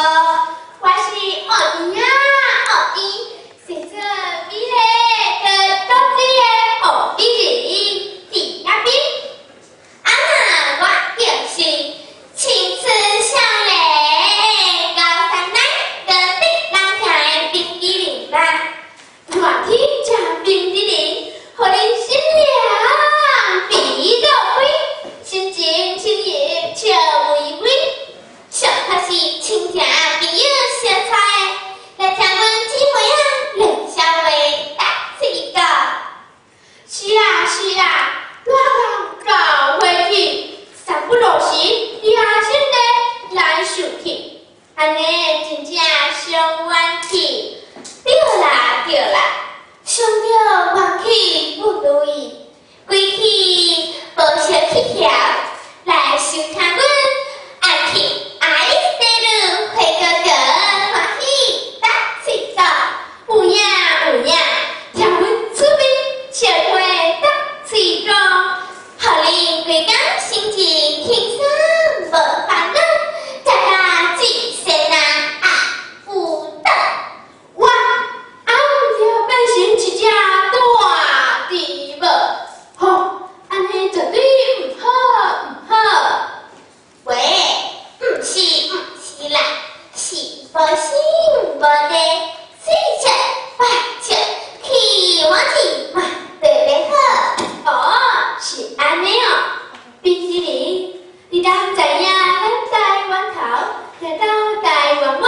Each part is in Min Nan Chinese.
我是學甜仔學甜，生做美麗閣多水的王美人佇遐邊。啊若我就是青春少年高山奶閣得人疼的冰淇淋啦。熱天食冰淇淋，予恁心涼鼻落飛，心情輕盈笑微微。上較是親情朋友相撮的，來聽阮姊妹仔練簫話搭喙鼓。是啊是啊，熱人搞火氣，三不五時掠親的來受氣，按呢真正傷元氣。對啦對啦，傷著元氣不如意，規氣無相去協，來收聽阮愛聽愛西女花哥哥歡喜搭喙鼓，有影有影，聽阮出面笑話搭喙鼓，予恁規工心情輕鬆無煩惱，食甲水仙仔也有倒。我啊，就變成一隻大豬無？吼，按呢絕對毋好毋好。喂，毋是毋是啦，是無心無力，水笑白笑，氣我氣嘛特別好。哦，是按呢哦，冰淇淋，你敢知影咱台灣頭，來到台灣尾，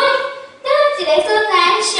佗一个所在上